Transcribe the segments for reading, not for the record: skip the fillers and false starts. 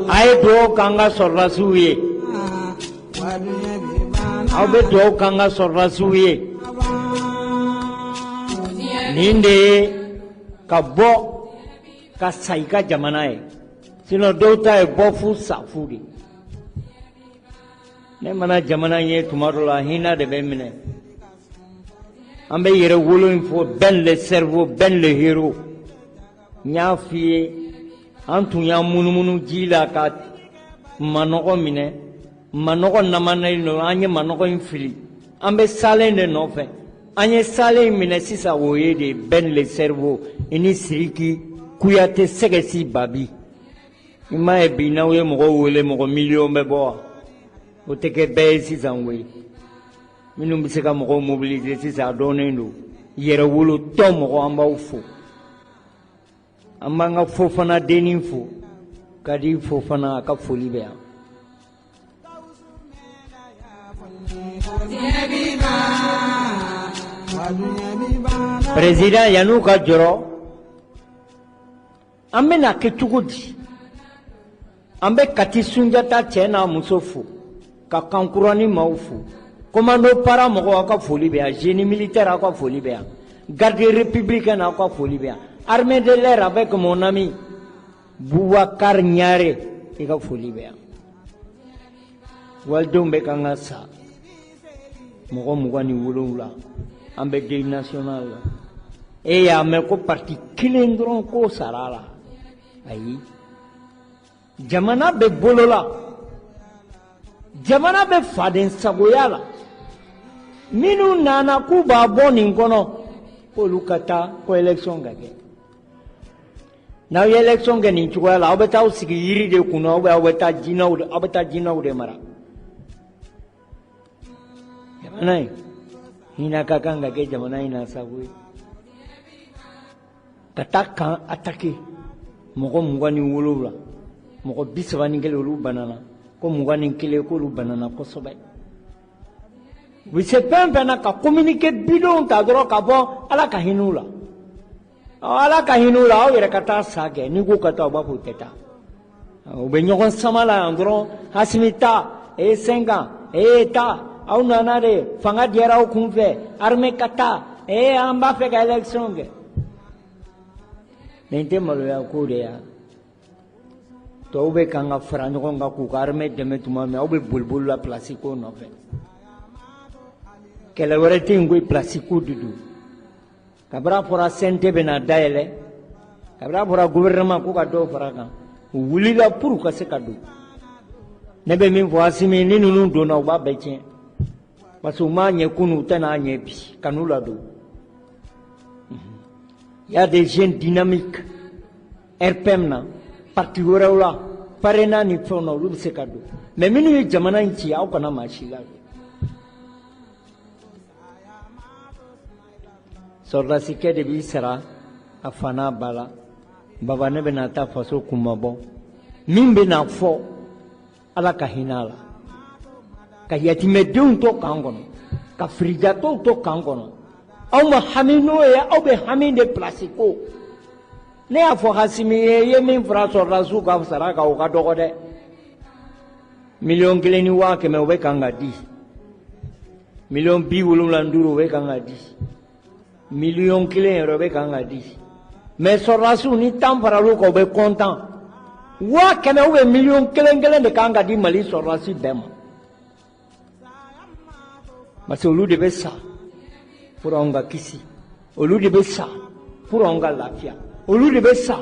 A ye dugawu k'an ka sɔrɔdasiw ye. Aw bɛ dugawu k'an ka sɔrɔdasiw ye. Nin de ye ka bɔ ka sa i ka jamana ye. Sinon dɔw ta ye bɔ fu sa fu de. Ne mana jamana ye tuma dɔ la, hinɛ de bɛ minɛ. An bɛ yɛrɛ wolo in fɔ, Ben le cerveau, Ben le héros. N y'a f'i ye, an tun y'an munumunu ji la ka manɔgɔ minɛ. Manɔgɔ namanen don, an ye manɔgɔ in fili. An bɛ salen de nɔfɛ. An ye salen in minɛ sisan, o ye de Ben le cerveau. I ni Siriki Kuyate Sɛgɛsi Babi. I m'a ye bi n'aw ye mɔgɔw wele, mɔgɔ miliyɔn bɛ bɔ wa? O tɛ kɛ bɛɛ ye sisan koyi. Minnu bɛ se ka mɔgɔw mobiliser sisan, a dɔnnen don. Yɛrɛwolo tɔn mɔgɔ, an b'aw fo. An b'an ka Fofana dennin fo. Kadi Fofana, a ka foli bɛ yan. Président, yan'u ka jɔrɔ, an bɛna kɛ cogo di? An bɛ Kati Sunjata cɛ n'a muso fo, ka Kankurani maaw fo. Commando para mɔgɔw, aw ka foli bɛ yan. Génie militaire, aw ka foli bɛ yan. Garde républicaine, aw ka foli bɛ yan. Armée de l'air avec mon ami Boubacar Niare, i ka foli bɛ yan. Walidenw bɛ kan ka sa, mɔgɔ 27, an bɛ deuil national la. E y'a mɛn ko parti kelen dɔrɔn k'o sara la? Ayi, jamana bɛ bolo la, jamana bɛ faden sagoya la. Minnu nana k'u b'a bɔ nin kɔnɔ, k'olu ka taa ko élection ka kɛ. N'aw ye élection kɛ nin cogoya la, aw bɛ taa aw sigi yiri de kunna, ou bien aw bɛ taa jinɛw de, aw bɛ taa jinɛw de mara jamana in. Hinɛ ka kan ka kɛ jamana in na sago ye. Ka taa kan attaquer, mɔgɔ 27, mɔgɔ 31, olu banana ko 21, k'olu banana kosɛbɛ. U bɛ se fɛn fɛn na ka communiqué bidon ta dɔrɔn ka bɔ. Ala ka hinɛ u la, Ala ka hinɛ u la. Aw yɛrɛ ka taa sa kɛ. N'i k'u ka taa, u b'a fɔ u tɛ taa. U bɛ ɲɔgɔn sama la yan dɔrɔn. Asimi ta e ye 5 ans, e ye taa, aw nana de, fanga diyara aw kun fɛ, armée ka taa, e an b'a fɛ ka élection kɛ. Nin tɛ maloya ko de ya? Tɔw bɛ kan ka fara ɲɔgɔn kan k'u ka armée dɛmɛ tuma min, aw bɛ boliboli la place ko nɔfɛ. Kɛlɛ wɛrɛ tɛ yen koyi, place ko de don. Kabini a fɔra CNT bɛna dayɛlɛ, kabini a fɔra gouvernement ko ka dɔw fara kan, u wulila pour ka se ka don. Ne bɛ min fɔ Asimi, ni ninnu donna, u b'a bɛɛ tiɲɛ, parce que u m'a ɲɛ kunun, u tɛna ɲɛ bi. Ka n'u ladon. Il y a des jeunes dynamiques RPM na, parti wɛrɛw la, PARENA ni fɛnw na, olu bɛ se ka don. Mais minnu ye jamana in ci, aw kana maa si ladon. Sɔrɔdasikɛ de b'i sara a fa n'a ba la. Baba, ne bɛna taa faso kunmabɔ. Min bɛna fɔ, Ala ka hinɛ a la, ka yatimɛdenw to kan kɔnɔ, ka firijatɔw to kan kɔnɔ. Aw ma hami n'o ye, aw bɛ hami de place ko. Ne y'a fɔ Hasimi ye, i ye min fara sɔrɔdasiw ka sara kan, o ka dɔgɔ dɛ. 1,1 miliyɔn, o bɛ kan ka di. 75 miliyɔn, o bɛ kan ka di. 1 miliyɔn yɛrɛ, o bɛ kan ka di. Mais sɔrɔdasiw ni 10 faral'u kan, u bɛ content. 100 000 ou bien 1 kelen kelen de kan ka di Mali sɔrɔdasi bɛɛ ma, parce que olu de bɛ sa pour anw ka kisi, olu de bɛ sa pour anw ka lafiya, olu de bɛ sa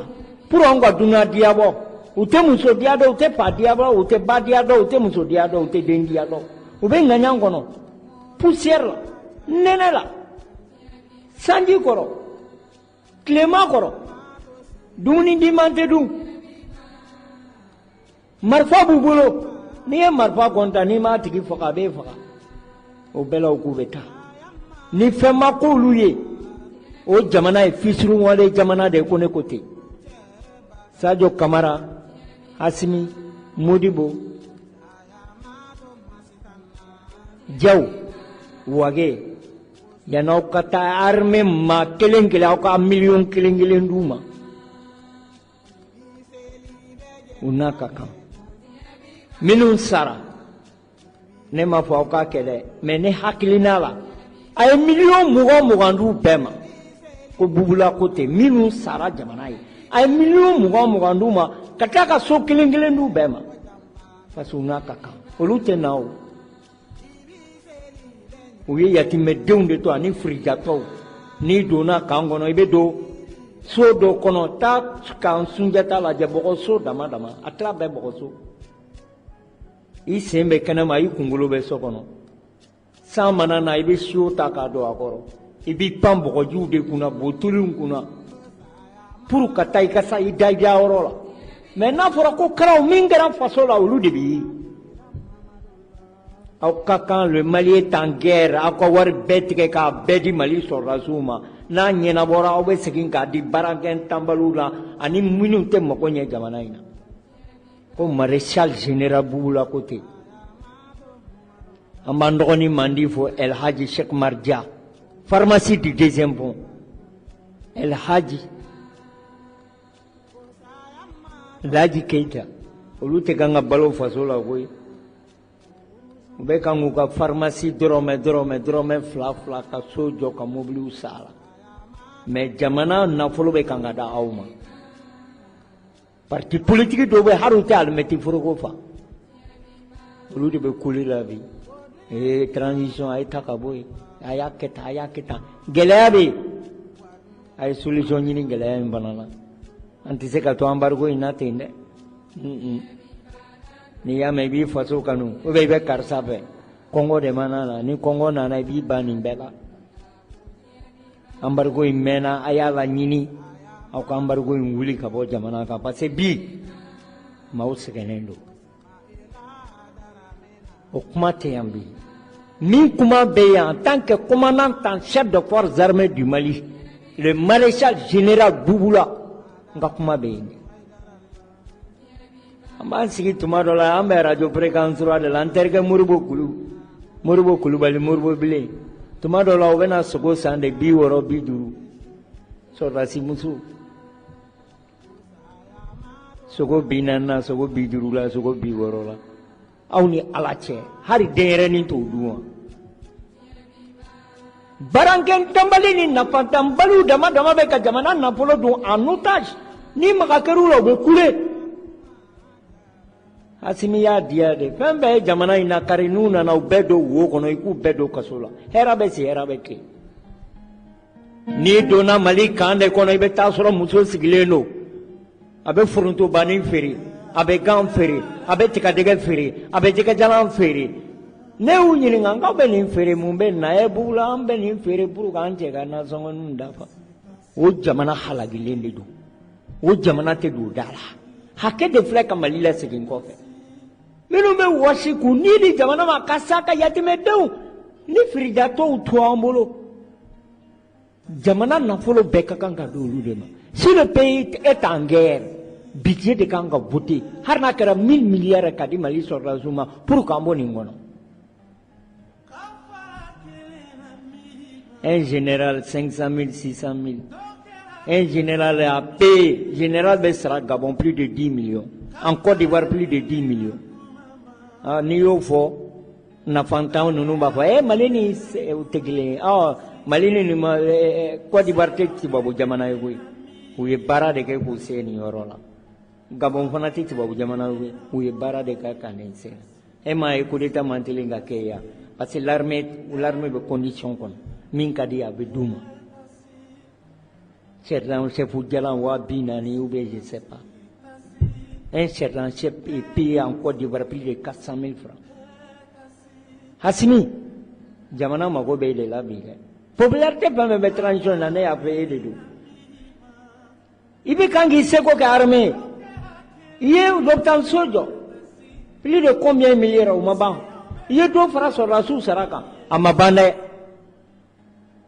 pour anw ka dunan diyabɔ. U tɛ muso diya dɔn, u tɛ fa diya dɔn, u tɛ ba diya dɔn, u tɛ muso diya dɔn, u tɛ den diya dɔn. U bɛ ŋaɲan kɔnɔ, poussière la, nɛnɛ la, sanji kɔrɔ, tilema kɔrɔ, dumuni diman tɛ dun, marifa b'u bolo. N'i ye marifa kɔnta, n'i m'a tigi faga, a b'e faga. O bɛɛ la, u k'u bɛ taa ni fɛn ma k'olu ye. O jamana ye fisuruwale jamana de ye. Ko ne ko ten. Sadio Kamara, Asimi, Modibo Jaw, Wage, yan'aw ka taa armée maa kelen kelen, aw ka 1 kelen kelen d'u ma. U n'a ka kan. Minnu sara, ne m'a fɔ aw k'a kɛ dɛ, mais ne hakilina la, a ye miliyɔn 20 20 d'u bɛɛ ma. Ko Bubula ko ten, minnu sara jamana ye, a ye miliyɔn 20 20 d'u ma ka tila ka so kelen kelen d'u bɛɛ ma, parce que u n'a ka kan. Olu tɛ na o. U ye yatimɛdenw de to ani firijatɔw. N'i donna camp kɔnɔ, i bɛ don so dɔ kɔnɔ, taa camp Sunjata lajɛ, bɔgɔso dama dama, a tila bɛɛ bɔgɔso. I sen bɛ kɛnɛma, i kunkolo bɛ so kɔnɔ. San mana na, i bɛ siyo ta k'a don a kɔrɔ, i b'i pan bɔgɔjiw de kunna, botuliw kunna, pour ka taa i ka sa i da i dayɔrɔ la. Mais n'a fɔra ko kɛraw min kɛra faso la, olu de bɛ ye. Aw ka kan, le Mali est en guerre, aw ka wari bɛɛ tigɛ k'a bɛɛ di Mali sɔrɔdasiw ma. N'a ɲɛnabɔra, aw bɛ segin k'a di baarakɛ tanbaliw la ani minnu tɛ mago ɲɛ jamana in na. Ko maréchal général Bubula ko ten. An b'an dɔgɔnin mandi fo, El Hadji Cheikh Mardia, pharmacie du deuxième pont. El Hadji Laji Keita, olu tɛ kan ka balo faso la koyi. U bɛ kan k'u ka pharmacie dɔrɔmɛ dɔrɔmɛ dɔrɔmɛ fila fila ka so jɔ, ka mobiliw san a la. Mais jamana nafolo bɛ kan ka da aw ma. Parti politique dɔw bɛ, hali u tɛ alimɛti foroko fa, olu de bɛ kuli la bi. Ee, transition, a ye ta ka bɔ yen, a y'a kɛ tan, a y'a kɛ tan. Gɛlɛya bɛ yen, a ye solution ɲini gɛlɛya in fana na. An tɛ se ka to embargo in na ten dɛ. N'i y'a mɛn i b'i faso kanu, ou bien i bɛ karisa fɛ, kɔngɔ de mana na. Ni kɔngɔ nana, i b'i ban nin bɛɛ la. Embargo in mɛnna, a y'a laɲini aw ka embargo in wuli ka bɔ jamana kan, parce que bi maaw sɛgɛnnen don. O kuma tɛ yan bi. Min kuma bɛ yan, en tant que commandant en chef de forces armées du Mali, le maréchal général Bouboula, n ka kuma bɛ yen. An b'an sigi tuma dɔ la, an bɛ radio fréquence 3 de la, an terikɛ Moribo Kulu, Moribo Kulubali, Moribo Bilen. Tuma dɔ la, u bɛna sogo san de 60, 50. Sɔrɔdasi muso, sogo 40 na, sogo 50 la, sogo 60 la. Aw ni Ala cɛ, hali denyɛrɛnin t'o dun wa? Barankɛ tanbali ni nafatanbaliw dama dama bɛ ka jamana nafolo dun en otage. Ni maga kɛr'u la, u bɛ kule. Asimi y'a diya de, fɛn bɛɛ ye jamana in na kari. N'u nana, u bɛɛ don wo kɔnɔ, i k'u bɛɛ don kaso la. Hɛrɛ bɛ si, hɛrɛ bɛ kɛ. N'i donna Mali camp de kɔnɔ, i bɛ taa sɔrɔ muso sigilen don, a bɛ forontobanin feere, a bɛ gan feere, a bɛ tigadɛgɛ feere, a bɛ jɛgɛjalan feere. Ne y'u ɲininka k'aw bɛ nin feere, mun bɛ na ye Bugula? An bɛ nin feere pour k'an cɛ ka nasɔngɔninw dafa. O jamana halakilen de don, o jamana tɛ don da la. Hakɛ de filɛ ka Mali lasegin kɔfɛ. Minnu bɛ wɔsi k'u ni di jamana ma ka sa ka yatimɛdenw ni firijatɔw to an bolo, jamana nafolo bɛɛ ka kan ka di olu de ma. Si le pays est en guerre, budget de kan ka voter, hali n'a kɛra 1000 milliards, ka di Mali sɔrɔdasiw ma pour k'an bɔ nin kɔnɔ. Un général 500 000, 600 000, un général a payé, général bɛ sara Gabon plus de 10 millions, en Côte d'Ivoire plus de 10 millions. Ah, n'i y'o fɔ, nafantan ninnu b'a fɔ: «E, Mali ni o tɛ kelen ye.» Ɔ, Mali ni nin ma, Côte d'Ivoire tɛ tubabu jamana ye koyi, u ye baara de kɛ k'u se nin yɔrɔ la. Gabon fana tɛ tubabu jamana ye, u ye baara de kɛ ka nin se. E m'a ye, coup d'état man teli ka kɛ yan, parce que l'armée bɛ condition kɔnɔ min ka di, a bɛ d'u ma. Sergent chef jalan 40 000 ou bien je sais pas. Un sergent chef est payé en Côte d'Ivoire plus de 400 000 francs. Assimi, jamana mago bɛ e de la bi dɛ. Popularité fɛn fɛn bɛ transition na, ne y'a fɔ, e de don. I bɛ kan k'i seko kɛ armée ye. I ye l'hôpital so jɔ plus de combien milliards, o ma ban. I ye dɔ fara sɔrɔdasiw sara kan, a ma ban dɛ.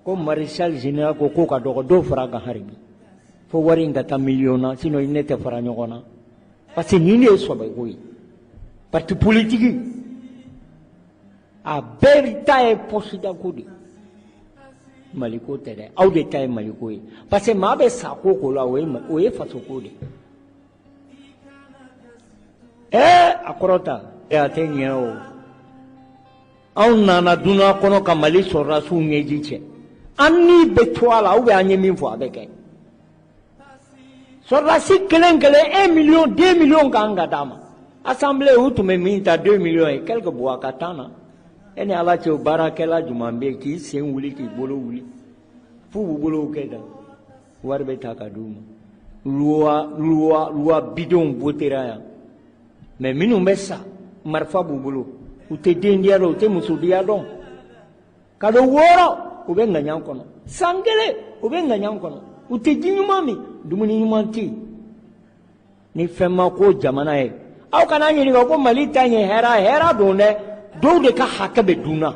Ko maréchal général ko k'o ka dɔgɔ, dɔw fara kan hali bi, fo wari in ka taa miliyɔn na, sinon i ne tɛ fara ɲɔgɔn na, parce que nin de ye sɔbɛko ye. Parti politique, a bɛɛ ta ye poste dako de, Maliko tɛ dɛ. Aw de ta ye Maliko ye, parce que maa bɛ sa ko ko la, o ye fasoko de. A kɔrɔta a tɛ ɲɛ o. Anw nana dunan kɔnɔ ka Mali sɔrɔdasiw ɲɛji cɛ. An ni bɛ to a la ou bien an ye min fɔ a bɛ kɛ. Sɔrɔdasi kelen kelen 1 million 2 millions kan ka d'a ma. Assemblée u tun bɛ min ta 2 millions ye quelque bɔ a ka temps na. E ni Ala cɛ o baarakɛla jumɛn bɛ yen k'i sen wuli k'i bolo wuli f'u b'u bolow kɛ tan wari bɛ ta ka d'u ma. Loi bidonw votera yan mais minnu bɛ sa marifa b'u bolo u tɛ den diya dɔn u tɛ muso diya dɔn. Kalo 6 u bɛ ŋaɲan kɔnɔ, san 1 u bɛ ŋaɲan kɔnɔ, u tɛ ji ɲuman min, dumuni ɲuman tɛ yen. Ni fɛn ma ko jamana ye, aw kana ɲininka ko Mali ta ye hɛrɛ hɛrɛ don dɛ, dɔw de ka hakɛ bɛ dunna.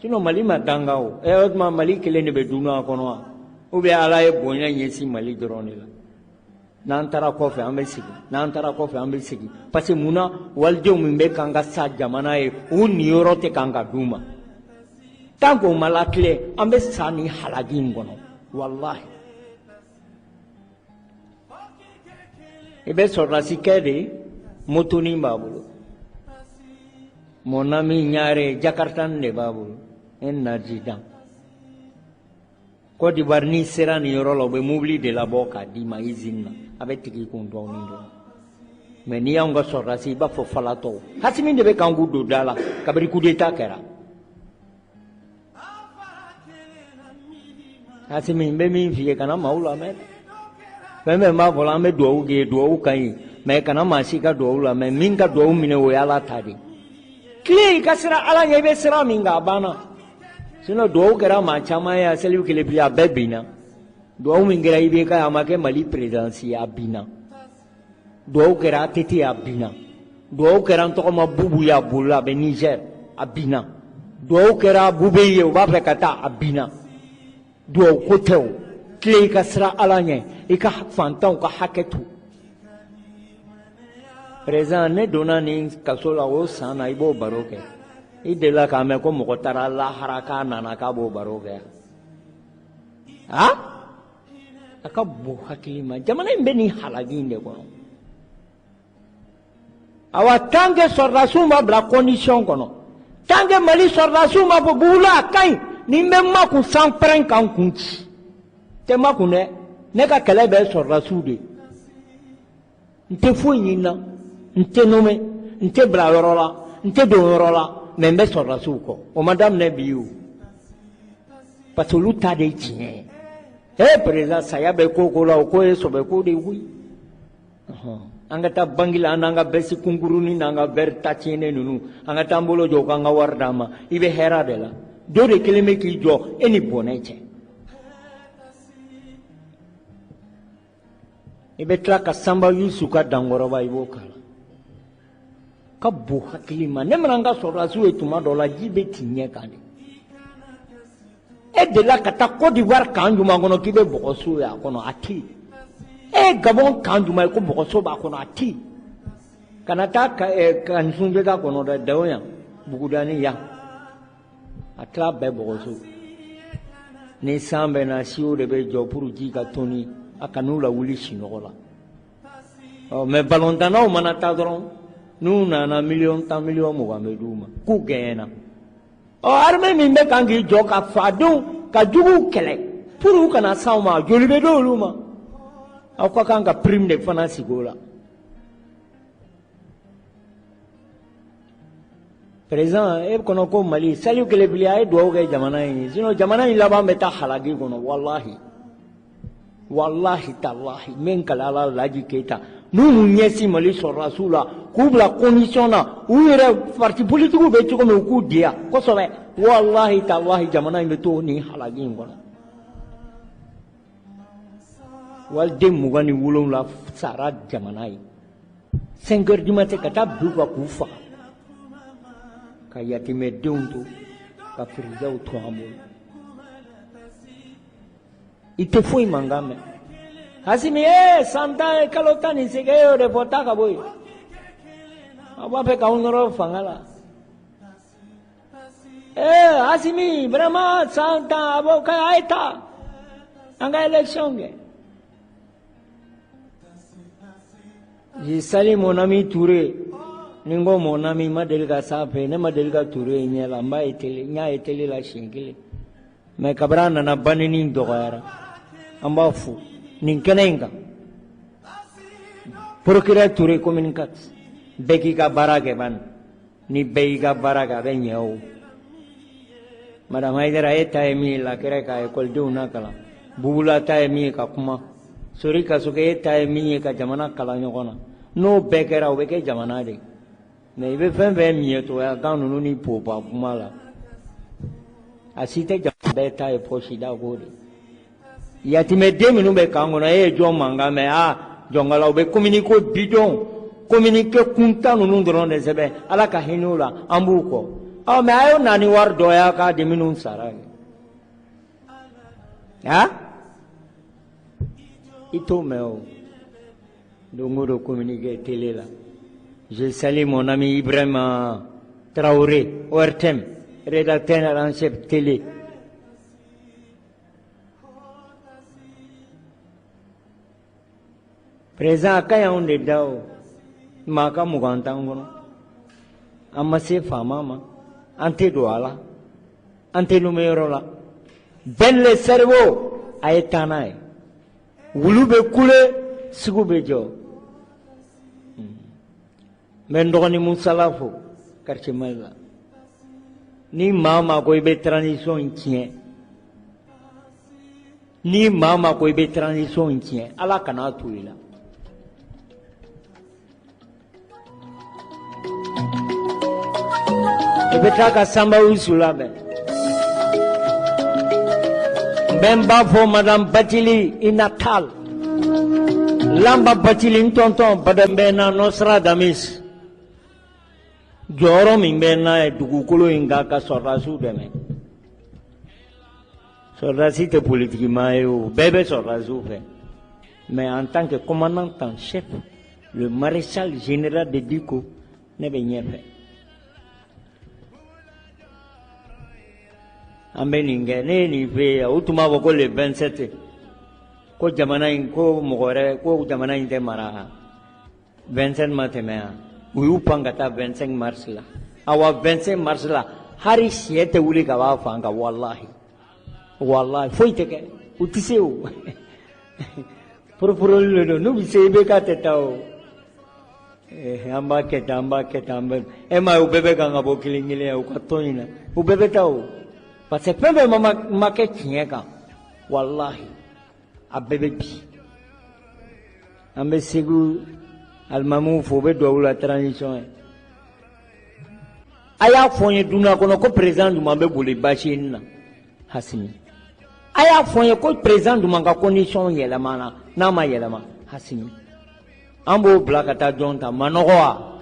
Sinon Mali ma danga o, o tuma Mali kelen de bɛ dunna kɔnɔ wa? Ou bien Ala ye bonya ɲɛsin Mali dɔrɔn de la. N'an taara kɔfɛ an bɛ segin, n'an taara kɔfɛ an bɛ segin, parce que munna walidenw min bɛ k'an ka sa jamana ye, u niyɔrɔ tɛ k'an ka d'u ma. Tant qu'on ma latilen, an bɛ sa ni halaki in kɔnɔ, walahi. I bɛ sɔrɔdasikɛ de motonin b'a bolo. Mon ami Ɲare Jakarta de b'a bolo, un adjudant. Côte d'Ivoire n'i sera nin yɔrɔ la u bɛ mobili de labɔ k'a d'i ma usine na, a bɛ tigɛ i kun dɔɔnin dɔɔnin. Mais n'i y'anw ka sɔrɔdasi i b'a fɔ falatɔw. Hasimi de bɛ kan k'u don da la kabini coup d'état kɛra. Hasimi n bɛ min f'i ye kana maaw lamɛn. Fɛn fɛn b'a fɔ la an bɛ duwawu k'i ye, duwawu ka ɲi mais kana maa si ka duwawu lamɛn, min ka duwawu minɛ o ye Ala ta de ye. Tile i ka siran Ala ɲɛ i bɛ sira min kan a banna. Sinon duwawu kɛra maa caman ye a seliw kelen bi a bɛɛ binna. Duwawu min kɛra IBK a ma kɛ Mali présidence ye a binna. Duwawu kɛra ATT a binna. Duwawu kɛra n tɔgɔma Bubu ye a bolila a bɛ Niger a binna. Duwawu kɛra Bube ye u b'a fɛ ka taa a binna. Duwawu ko tɛ o. Tile i ka siran Ala ɲɛ i ka fantanw ka hakɛ to. Président ne donna nin kaso la o san na i b'o baro kɛ. I delila k'a mɛn ko mɔgɔ taara lahara k'a nana k'a b'o baro kɛ. A ka bon hakili ma, jamana in bɛ nin halaki in de kɔnɔ. Awa tant que sɔrɔdasiw ma bila condition kɔnɔ, tant que Mali sɔrɔdasiw ma fɔ bugula a ka ɲi, ni n bɛ makun san pɛrɛn k'an kun ci. Tɛ makun dɛ, ne ka kɛlɛ bɛ sɔrɔdasiw de. N tɛ foyi ɲini na, n tɛ nommé, n tɛ bila yɔrɔ la, n tɛ don yɔrɔ la, mais n bɛ sɔrɔdasiw kɔ. O ma daminɛ bi o. Parce que olu ta de ye tiɲɛ ye. Président saya bɛ ko ko la o ko ye sɔbɛ ko de ye koyi. An ka taa banque la an n'an ka veste kunkurunin n'an ka verre ta tiɲɛnen ninnu, an ka taa an bolo jɔ u k'an ka wari d'an ma, i bɛ hɛrɛ de la. Dɔ de kelen bɛ k'i jɔ e ni bɔnɛ cɛ. I bɛ tila ka Sanba Yusu ka dankɔrɔba i b'o kala. Ka bon hakili ma, ne mana n ka sɔrɔdasiw ye tuma dɔ la ji bɛ t'i ɲɛ kan de. E delila ka taa Côte d'Ivoire kan jumɛn kɔnɔ k'i bɛ bɔgɔso ye a kɔnɔ, a tɛ yen. E ye Gabon kan jumɛn ye ko bɔgɔso b'a kɔnɔ, a tɛ yen. Kana taa ka Sunjata kɔnɔ dɛ, Dawo yan, Bugudani yan. A tila bɛɛ bɔgɔso. Ni san bɛ na siw de bɛ jɔ pour ji ka toni a kan'u lawuli sunɔgɔ la. Ɔ mais balontannaw mana taa dɔrɔn n'u nana miliyɔn 10 miliyɔn 20 bɛ d'u ma k'u gɛɲɛna. Ɔ armée min bɛ kan k'i jɔ ka fadenw ka juguw kɛlɛ pour u kana s'anw ma, joli bɛ d'olu ma. Aw ka kan ka prime de fana sigi o la. Président e kɔnɔ ko Mali Saliu Kelebili a ye duwawu kɛ jamana in ye, sinon jamana in laban bɛ taa halaki kɔnɔ walahi. Walahi talahi n bɛ n kali Ala la Laji Keyita n'u m'u ɲɛsin Mali sɔrɔdasiw la k'u bila condition na u yɛrɛ parti politique bɛ cogo min u k'u diya kosɛbɛ, walahi talahi jamana in bɛ to nin halaki in kɔnɔ. Waliden 27 sara jamana ye. 5 heures du matin ka taa bin u kan k'u faga, ka yatimɛdenw to, ka firijaw to an bolo. I tɛ foyi mankan mɛn. Hasimi san 10 kalo 18 e y'o de fɔ, taa ka bɔ yen. Aw b'a fɛ k'anw nɔrɔ fanga la. Hasimi vraiment san 10 a b'o kɛ, a ye taa an ka élection kɛ. Je salue mon ami Touré. Ni n ko mon ami, ma deli ka s'a fɛ, ne ma deli ka Touré ye ɲɛ la, n b'a ye télé, n y'a ye télé la siɲɛ kelen. Mais kabini a nana, banini dɔgɔyara. An b'a fo nin kɛnɛ in kan. Procureur Touré, commune 4, bɛɛ k'i ka baara kɛ bani. Ni bɛɛ y'i ka baara kɛ, a bɛ ɲɛ o. Madame Hayidara, e ta ye min ye lakɛrɛ ka ekɔlidenw nakalan. Bubula ta ye min ye ka kuma. Sori Kasoke, e ta ye min ye ka jamana kalan ɲɔgɔn na. N'o bɛɛ kɛra, o bɛ kɛ jamana de ye. Mais i bɛ fɛn fɛn miɲɛtɔya kan ninnu ni popa kuma la, a si tɛ jamana bɛɛ ta ye poche da ko de. Yatimɛden minnu bɛ kan kɔnɔ, e ye jɔn mankan mɛn? A jɔnkala, u bɛ communiqué bidon, communiqué kuntan ninnu dɔrɔn de sɛbɛn. Ala ka hinɛ u la, an b'u kɔ. Ɔ mais a y'o na ni wari dɔ y'a k'a di minnu sara ye. Ha? I t'o mɛn o. Don o don communiqué télé la. Je salue mon ami Ibrahim Traoré, ORTM, rédacteur en chef télé. Président, a ka ɲi anw de da o. Maa ka 20 t'an kɔnɔ. An ma se faama ma. An tɛ don a la. An tɛ nommé yɔrɔ la. Ben le cerveau, a ye taa n'a ye. Wulu bɛ kule, sugu bɛ jɔ. N bɛ n dɔgɔnin Musala fo quartier Mali la. Ni maa maa ko i bɛ transition in tiɲɛ, ni maa maa ko i bɛ transition in tiɲɛ, Ala kan'a to i la. I bɛ taa ka Sanba Usu labɛn. N bɛ n ba fɔ Madame Batili Inatal. Lamba Batili, n tɔntɔn Badam bɛ na Nostradamus. Jɔyɔrɔ min bɛ n'a ye dugukolo in kan ka sɔrɔdasiw dɛmɛ. Sɔrɔdasi tɛ politiki maa ye o, bɛɛ bɛ sɔrɔdasiw fɛ. Mais en tant que commandant en chef, le maréchal général de Dicko, ne bɛ ɲɛfɛ. An bɛ nin kɛ, ne ye nin f'e ye, u tun b'a fɔ ko le 27, ko jamana in, ko mɔgɔ wɛrɛ, ko jamana in tɛ mara. 27 ma tɛmɛ yan. U y'u pan ka taa 25 mars la. Awa 25 mars la, hali sɛ tɛ wuli ka b'a fan kan, walahi. Walahi, foyi tɛ kɛ. U tɛ se o. Poroporoli de don. N'u bɛ se, i bɛ k'a tɛ taa o. An b'a kɛ tan, an b'a kɛ tan, an bɛ. E m'a ye, u bɛɛ bɛ kan ka bɔ kelen kelen ye u ka tɔn in na. U bɛɛ bɛ taa o. Parce que fɛn fɛn ma kɛ tiɲɛ kan, walahi, a bɛɛ bɛ bi. An bɛ Segu alimamiw fo, u bɛ duwawu la transition ye. A y'a fɔ n ye dunuya kɔnɔ ko président jumɛn bɛ boli baasi in na, Hasimi. A y'a fɔ n ye ko président jumɛn ka condition yɛlɛmana n'a ma yɛlɛma, Hasimi. An b'o bila ka taa jɔn ta, manɔgɔ wa?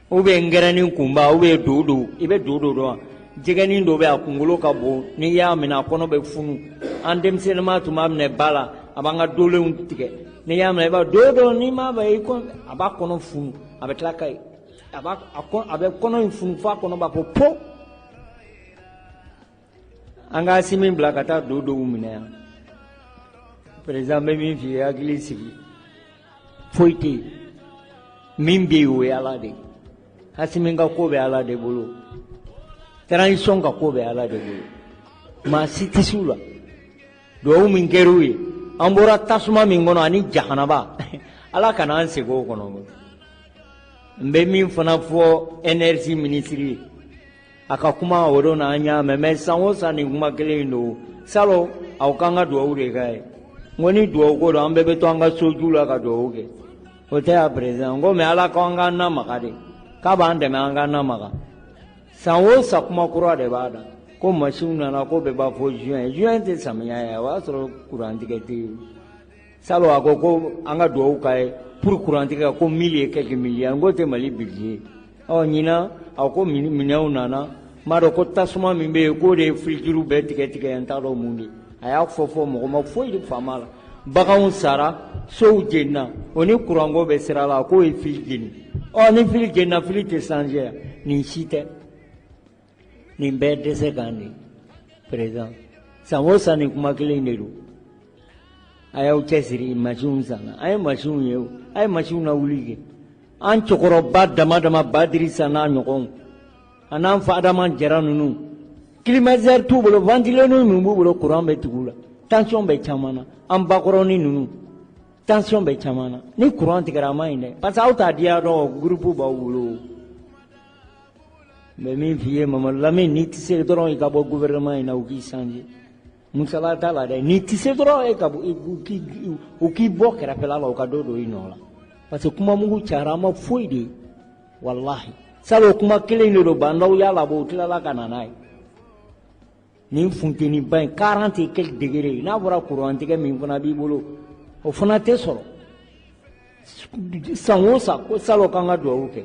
Ou bien ngɛrɛnin kunba, ou bien dodo, i bɛ dodo dɔn wa? Jɛgɛnin dɔ bɛ a kunkolo ka bon, n'i y'a minɛ a kɔnɔ bɛ funu. An denmisɛnninma tun b'a minɛ ba la, a b'an ka dolenw tigɛ. N'i y'a minɛ i b'a dodo, n'i m'a bɛ i kɔn, a b'a kɔnɔ funu, a bɛ tila ka a b'a a kɔn, a bɛ kɔnɔ in funu f'a kɔnɔ b'a fɔ po. An ka Asimi bila ka taa dodow minɛ yan. Président bɛ min f'i ye, hakili sigi. Foyi tɛ yen. Min bɛ yen, o ye Ala de ye. Asimi ka ko bɛ Ala de bolo. Transition ka ko bɛ Ala de bolo. Maa si tɛ s'u la. Duwawu min kɛr'u ye, an bɔra tasuma min kɔnɔ ani jahanaba, Ala kana an segin o kɔnɔ. N bɛ min fana fɔ énergie ministre ye, a ka kuma o don na an y'a mɛn, mais san o san nin kuma kelen in don. Salon aw k'an ka duwawu de k'a ye. N ko ni duwawu ko don, an bɛɛ bɛ to an ka soju la ka duwawu kɛ. O tɛ ya président. N ko mais Ala k'an k'an lamaga de, k'a b'an dɛmɛ an k'an lamaga. San o san kuma kura de b'a da. Ko masiw nana, ko bɛɛ b'a fɔ juin. Juin tɛ samiya ye, o y'a sɔrɔ kurantigɛ tɛ yen. Salon a ko ko an ka duwawu k'a ye pour kurantigɛ ko 1000 et quelques milliards. N ko tɛ Mali budget ye. Ɔ ɲinan a ko minɛnw nana, n m'a dɔn ko tasuma min bɛ yen k'o de ye filitiriw bɛɛ tigɛ tigɛ, n t'a dɔn mun de. A y'a fɔ fɔ mɔgɔ ma foyi de faama la. Baganw sara, sow jenina, o ni kuranko bɛ sira la, k'o ye fili jeni. Ɔ ni fili jenina, fili tɛ changer yan. Nin si tɛ. Nin bɛɛ dɛsɛ kan de, président. San o san nin kuma kelen in de don. A y'aw cɛsiri, masinw sanna. A ye masinw ye o, a ye masinw lawuli kɛ. An cɛkɔrɔba dama dama, Badirisa n'a ɲɔgɔnw, a n'an fa Adama Jara ninnu, climatiseur t'u bolo, ventilateur min b'u bolo, courant bɛ tigɛ u la, tension bɛ caman na. An bakɔrɔnin ninnu, tension bɛ caman na. Ni courant tigɛra, a ma ɲi dɛ, parce que aw t'a diya dɔn, groupe b'aw bolo. N bɛ min f'i ye, Mamadu Lamine, n'i tɛ se dɔrɔn, i ka bɔ gouvernement in na, u k'i changer. Musala t'a la dɛ. N'i tɛ se dɔrɔn, e ka bɔ, u k'i bɔ kɛrɛfɛla la, u ka dɔ don i nɔ la, parce que kuma mugu cayara, an ma foyi de ye. Walahi, salon kuma kelen de don. Bandaw y'a labɔ, u tilala ka na n'a ye. Nin funteniba in, 40 et quelques degrés, n'a fɔra courant tigɛ min fana b'i bolo, o fana tɛ sɔrɔ san o san. Ko salon k'an ka duwawu kɛ,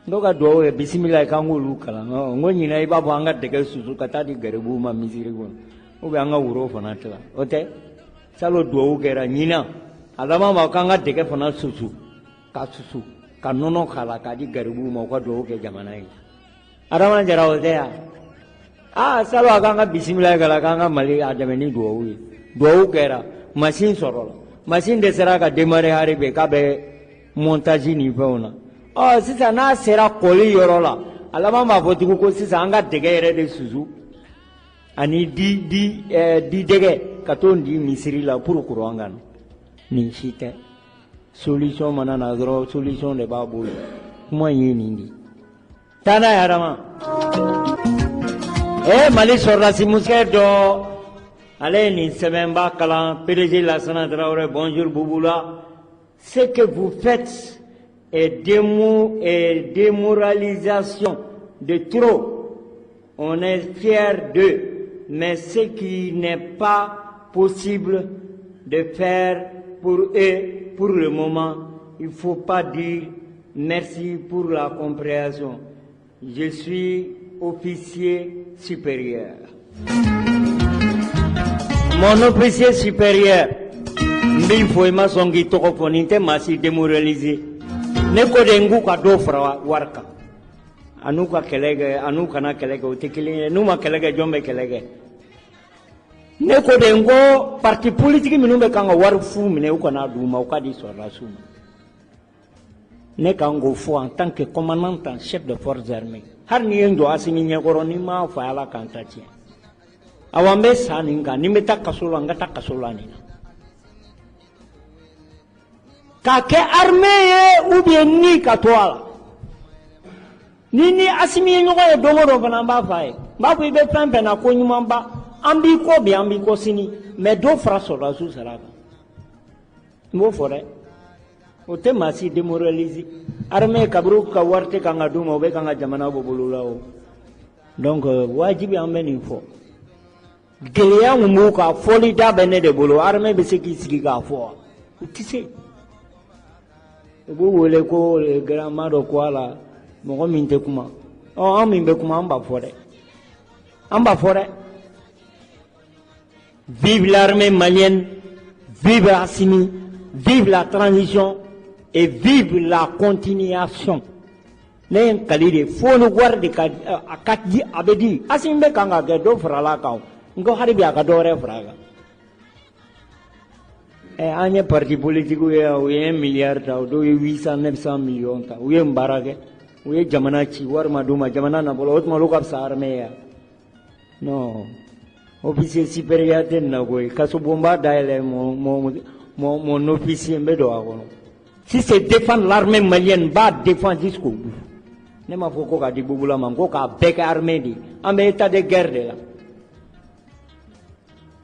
dɔw ka duwawu kɛ, bisimila, k'an k'olu kalan. N ko ɲinan, i b'a fɔ an ka dɛgɛ susu ka taa di garibuw ma misiri kɔnɔ, ou bien an ka woro fana tila. O tɛ, salon duwawu kɛra, ɲinan a laban ma k'an ka dɛgɛ fana susu, ka susu ka nɔnɔ k'a la k'a di garibuw ma, u ka duwawu kɛ jamana ye. Adama Jara, o tɛ yan. Aa, salon a k'an ka bisimila k'a la, k'an ka Mali a dɛmɛ ni duwawu ye. Duwawu kɛra, masin sɔrɔla, masin dɛsɛra ka démarrer, hali bi k'a bɛ montage ni fɛnw na. Ɔ, sisan n'a sera kɔli yɔrɔ la, a laban b'a fɔ tugun ko sisan an ka dɛgɛ yɛrɛ de susu ani di dɛgɛ ka t'o di misiri la pour courant ka na. Nin si tɛ solution mana na dɔrɔn, solution de b'a bolo. Kuma in ye nin de ye. Taa n'a ye, Adama. Mali sɔrɔdasi musikɛ dɔ, ale ye nin sɛbɛnba kalan. PDG Lassana Traoré, bonjour Bouboula. Ce que vous faites est, démo, est démoralisation de trop. On est fiers d'eux, mais ce qui n'est pas possible de faire pour eux pour le moment, il faut pas dire. Merci pour la compréhension. Je suis officier supérieur. Mon officier supérieur, n b'i fo. I ma sɔn k'i tɔgɔ fɔ, nin tɛ maa si démoraliser. Ne ko de, n k'u ka dɔ fara wari kan. A n'u ka kɛlɛ kɛ, a n'u kana kɛlɛ kɛ, o tɛ kelen ye. N'u ma kɛlɛ kɛ, jɔn bɛ kɛlɛ kɛ? Ne ko de, n ko parti politique minnu bɛ kan ka wari fu minɛ, u kana d'u ma, u ka di sɔrɔdasiw ma. Ne kan k'o fɔ en tant que commandant en chef de forces armées. Hali n'i ye n jɔ Asimi ɲɛkɔrɔ, n'i m'a fɔ, Ala k'an ta tiɲɛ. Awa, n bɛ sa nin kan. Ni n bɛ taa kaso la, n ka taa kaso la nin na, k'a kɛ armée ye, ou bien ni ka to a la. Ni Asimi ye ɲɔgɔn ye don o don fana, n b'a fɔ a ye, n b'a fɔ i bɛ fɛn fɛn na, ko ɲumanba, an b'i kɔ bi, an b'i kɔ sini, mais dɔ fara sɔrɔdasiw sara kan. N b'o fɔ dɛ, o tɛ maa si démoraliser. Armée, kaburu ka wari tɛ kan ka d'u ma, u bɛ kan ka jamana bɔ bolo la o. Donc wajibi, an bɛ nin fɔ. Gɛlɛya mun b'u kan, fɔli da bɛ ne de bolo. Armée bɛ se k'i sigi k'a fɔ wa? U tɛ se. U b'u wele ko grand dɔ ko a la, mɔgɔ min tɛ kuma. Ɔ, an min bɛ kuma, an b'a fɔ dɛ, an b'a fɔ dɛ. Vive l'armée malienne, vive Assimi, vive la transition et vive la continuation. Ne ye n kali de fo ni wari de ka a ka di, a bɛ di. Assimi bɛ kan ka kɛ, dɔ farala kan. N ko hali bi a ka dɔ wɛrɛ fara a kan. Ɛ, an ye parti politique ye, u ye 1 milliard ta, dɔw ye 800, 900 millions ta. U ye n baara kɛ, u ye jamana ci, wari ma d'u ma, jamana nafolo. O tuma olu ka fisa armée ye wa? Non, officier supérieur tɛ nin na koyi. Kasobonba dayɛlɛ, mon officier, n bɛ don a kɔnɔ. Si c'est défendre l'armée malienne, n b'a défendre jusqu'au bout. Ne m'a fɔ ko k'a di Bubula ma, n ko k'a bɛɛ kɛ armée de ye. An bɛ état de guerre de la.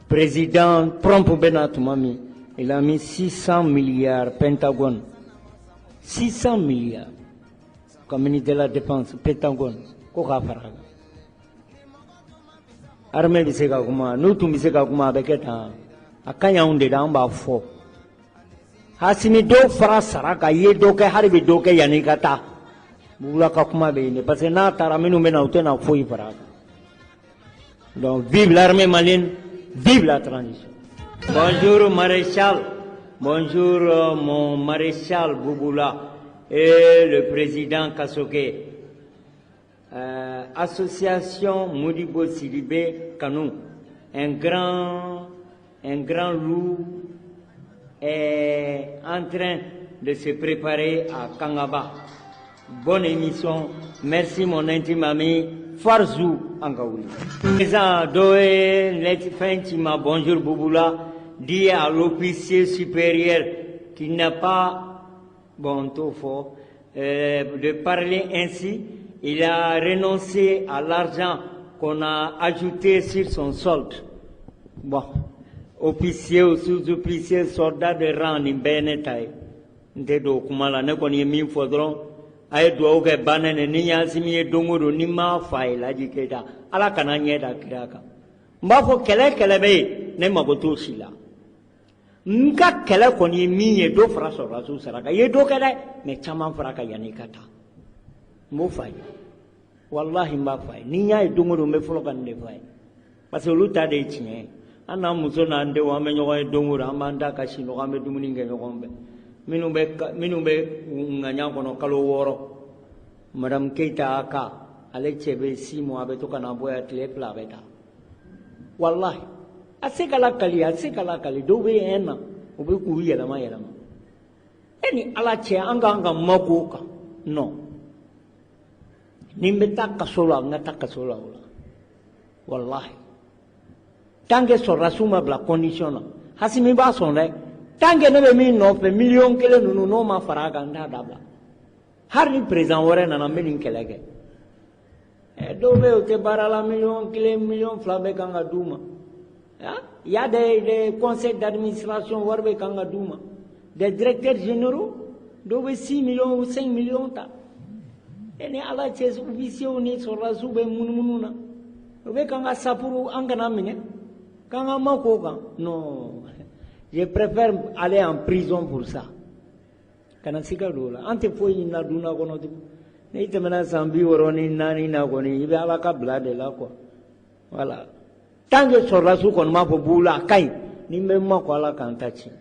Président Trump bɛ na tuma min, il a mis 600 milliards, Pentagone, 600 milliards comme ministre de la Défense, Pentagone ko k'a fara a kan. Armée bɛ se ka kuma, n'u tun bɛ se ka kuma, a bɛ kɛ tan. A ka ɲi anw de la, an b'a fɔ. Asimi, dɔw fara sara kan, i ye dɔ kɛ, hali bi dɔ kɛ yanni i ka taa. Bugula ka kuma bɛ yen, parce que n'a taara, minnu bɛ na, u tɛna foyi fara a kan. Donc vive l'armée malienne, vive la transition. Bonjour maréchal, bonjour mon maréchal Bouboula et le président Kassogué. Association Modibo Sidibé Kanou, un grand loup. est en train de se préparer à Kangaba. Bonne émission. Merci mon intime ami Farzou Angaouli. Président Doé Fentima, bonjour Bouboula, dit à l'officier supérieur qui n'a pas, bon, tout fort, de parler ainsi. Il a renoncé à l'argent qu'on a ajouté sur son solde. Bon, officier ou sous-officier, soldat de rang, ni bɛɛ ne ta ye. N tɛ don o kuma la. Ne kɔni ye min fɔ dɔrɔn, a ye dugawu kɛ banɛ ni y'Asimi ye don o don, ni m'a fa ye Laji Keyita, Ala kana ɲɛ da kira kan. N b'a fɔ, kɛlɛ kɛlɛ bɛ yen, ne mago t'o si la. N ka kɛlɛ kɔni ye min ye, dɔ fara sɔrɔdasiw sara kan. I ye dɔ kɛ dɛ, mais caman fara kan yanni i ka taa. N b'o f'a ye, walahi, n b'a f'a ye. Ni n y'a ye don o don, n bɛ fɔlɔ ka nin de f'a ye, parce que olu ta de ye tiɲɛ ye. An n'an muso n'an denw, an bɛ ɲɔgɔn ye don o don, an b'an da ka sunɔgɔ, an bɛ dumuni kɛ ɲɔgɔn fɛ. Minnu bɛ ŋaɲa kɔnɔ kalo 6, madame Keyita ka ale cɛ bɛ 6 mois, a bɛ to ka na bɔ yan tile 2, a bɛ taa. Walahi, a se ka lakali, a se ka lakali. Dɔw bɛ yen na, u bɛ k'u yɛlɛma yɛlɛma. E ni Ala cɛ, an k'an ka mako kan. Non, ni n bɛ taa kaso la, n ka taa kaso la o la. Walahi, tant que sɔrɔdasiw ma bila condition na, Hasimi b'a sɔn dɛ. Tant que ne bɛ min nɔfɛ, miliyɔn 1 ninnu, n'o ma fara a kan, n t'a dabila. Hali ni président wɛrɛ nana, n bɛ nin kɛlɛ kɛ. Ɛ, dɔw bɛ yen, o tɛ baara la, miliyɔn 1, miliyɔn 2 bɛ kan ka d'u ma. Il y a des conseils d'administration, wari bɛ kan ka d'u ma, des directeurs généraux, dɔw bɛ 6 millions ou 5 millions ta. E ni Ala cɛ, officiers ni sɔrɔdasiw bɛ munumunu na, u bɛ kan ka sapuru, an kana minɛ k'an ka mako kan. Non, je préfère aller en prison pour ça. Kana siga don o la. An tɛ foyi ɲinina dunan kɔnɔ tugun. N'i tɛmɛna san 64 na kɔni, i bɛ Ala ka bila de la quoi. Voilà, tant que sɔrɔdasiw kɔni m'a fɔ b'u la, a ka ɲi. Ni n bɛ mako, Ala k'an ta tiɲɛ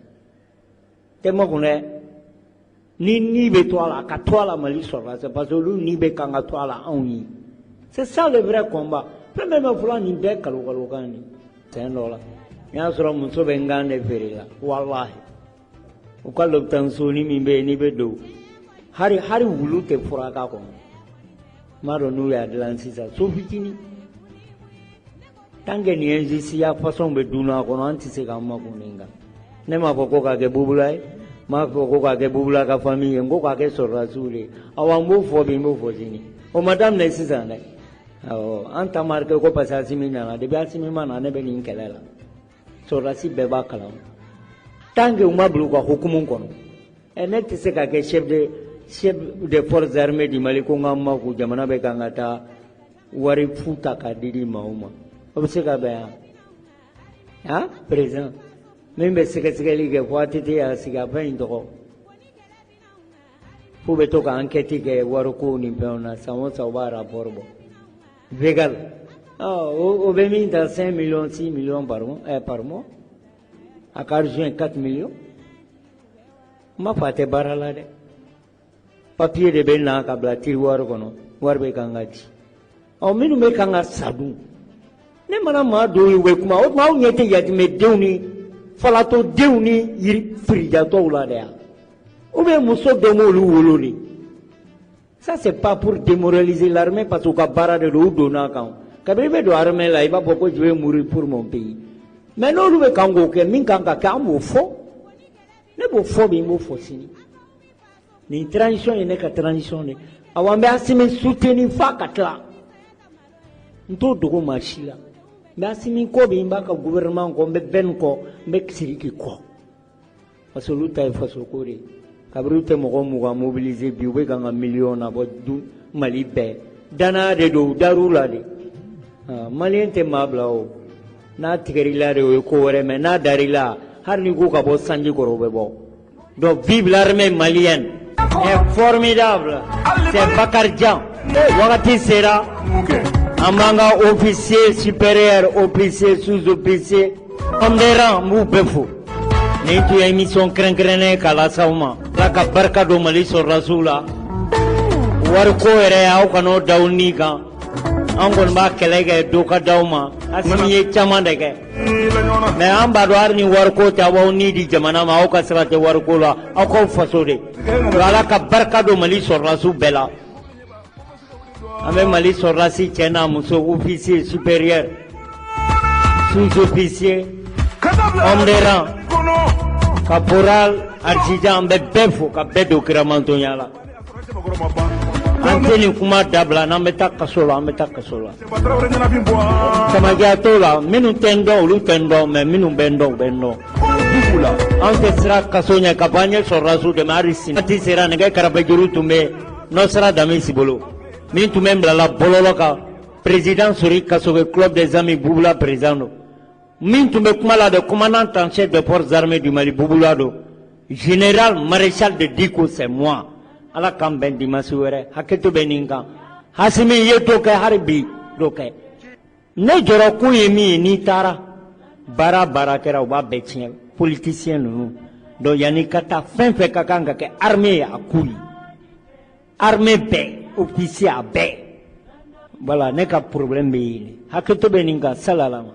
tɛ makun dɛ. Ni bɛ to a la, a ka to a la. Mali sɔrɔdasi, parce que olu ni bɛ kan ka to a la anw ye. C'est ça le vrai combat. Fɛn bɛɛ bɛ fɔlɔ, nin bɛɛ kalo kalo kan nin sɛn dɔ la. N y'a sɔrɔ muso bɛ n kan de feere la. Walahi, u ka lopitansoni min bɛ yen, n'i bɛ don, hari hari wulu tɛ fura k'a kɔnɔ. N b'a dɔn n'u y'a dilan sisan, so fitinin. Tant que nin injustice façon bɛ dunan kɔnɔ, an tɛ se k'an makun nin kan. Ne m'a fɔ ko k'a kɛ Bubula ye, n m'a fɔ ko k'a kɛ Bubula ka famille ye, n ko k'a kɛ sɔrɔdasiw de ye. Awa, n b'o fɔ bi, n b'o fɔ sini. O ma daminɛ sisan dɛ. Awɔ, an ta marqué ko parce que Asimi nana. Depuis Asimi ma na, ne bɛ nin kɛlɛ la. Sɔrɔdasi bɛɛ b'a kalama. Tant que u ma bila u ka hukumu kɔnɔ, ɛ, ne tɛ se ka kɛ chef des forces armées du Mali ko n ka makun jamana bɛ kan ka taa wari fu ta k'a di di maaw ma. O bɛ se ka bɛn yan? Han, président min bɛ sɛgɛsɛgɛli kɛ fo ATT y'a sigi, a fɛn in tɔgɔ f'u bɛ to ka enquête kɛ wariko ni fɛnw na, san o san u b'a rapport bɔ. Végal, o bɛ min ta, 5 millions, 6 millions par mois, par mois, a ka adjoint 4 millions. N m'a fɔ a tɛ baara la dɛ. Papier de bɛ na ka bila tiroir kɔnɔ, wari bɛ kan ka di. Ɔ, minnu bɛ kan ka sa dun, ne mana maa dɔw ye, u bɛ kuma. O tuma, aw ɲɛ tɛ yatimɛdenw ni falatɔdenw ni yiri firijatɔw la dɛ yan? Ou bien muso dɔ m'olu wolo de? Ça, c'est pas pour démoraliser l'armée, parce que u ka baara de don, u donna kan. Kabini i bɛ don armée la, i b'a fɔ ko je vais mourir pour mon pays. Mais n'olu bɛ kan k'o kɛ, min kan ka kɛ, an b'o fɔ. Ne b'o fɔ bi, n b'o fɔ sini. Nin transition ye ne ka transition de. Awa, n bɛ Asimi soutenir f'a ka tila. N t'o dogo maa si la. N bɛ Asimi kɔ bi, n b'a ka gouvernement kɔ, n bɛ Ben kɔ, n bɛ Sidiki kɔ, parce que olu ta ye fasoko de ye. Kabini u tɛ mɔgɔ 20 mobiliser, bi u bɛ kan ka miliyɔn nabɔ du Mali bɛɛ. Danaya de don, u dar'u la de. Maliyɛn tɛ maa bila o. N'a tigɛr'i la de, o ye ko wɛrɛ, mais n'a dar'i la, hali n'i ko ka bɔ sanji kɔrɔ, o bɛ bɔ. Donc vive l'armée malienne, est formidable. C'est Bakarijan. Wagati sera, an b'an ka officier supérieur, officier, sous-officier, homme de rang, n b'u bɛɛ fo. Nin tun ye émission kɛrɛnkɛrɛnnen k'a lase aw ma. Ala ka barika don Mali sɔrɔdasiw la. Wariko yɛrɛ, aw kan'o da aw ni kan. An kɔni b'a kɛlɛ kɛ dɔ ka d'aw ma. Asimi ye caman de kɛ. Mais an b'a dɔn hali ni wariko tɛ, aw b'aw ni di jamana ma, aw ka sira tɛ wariko la, aw k'aw faso de. Ala ka barika don Mali sɔrɔdasiw bɛɛ la. An bɛ Mali sɔrɔdasi cɛ n'a muso, officier supérieur, sous-officier, homme de rang, caporal, adjudant, an bɛ bɛɛ fo ka bɛɛ don kiramantonya la. An tɛ nin kuma dabila n'an bɛ taa kaso la, an bɛ taa kaso la. Samajiya t'o la, minnu tɛ n dɔn, olu tɛ n dɔn, mais minnu bɛ n dɔn, u bɛ n dɔn. Anw tɛ siran kaso ɲɛ ka fɔ an ye sɔrɔdasiw dɛmɛ hali sini. Waati sera nɛgɛ karabajuru tun bɛ Nɔsara Damisi bolo min tun bɛ n bilala bɔlɔlɔ kan, président Sori Kasoge, Club des Amis Bubula président don. Min tun bɛ kuma la de, commandant en chef des forces armées du Mali Bubula don. Général maréchal de Diko, c'est moi. Ala k'an bɛn dimanche wɛrɛ, hakɛto bɛ nin kan. Hasimi ye dɔ kɛ, hali bi dɔ kɛ. Ne jɔrɔkun ye min ye, n'i taara baara baara kɛra, u b'a bɛɛ tiɲɛ, politicien ninnu. Donc yanni ka taa, fɛn fɛn ka kan ka kɛ armée ye, a k'u ye. Armée bɛɛ, officier a bɛɛ. Voilà, ne ka problème bɛ yen. Hakɛto bɛ nin kan, salalama.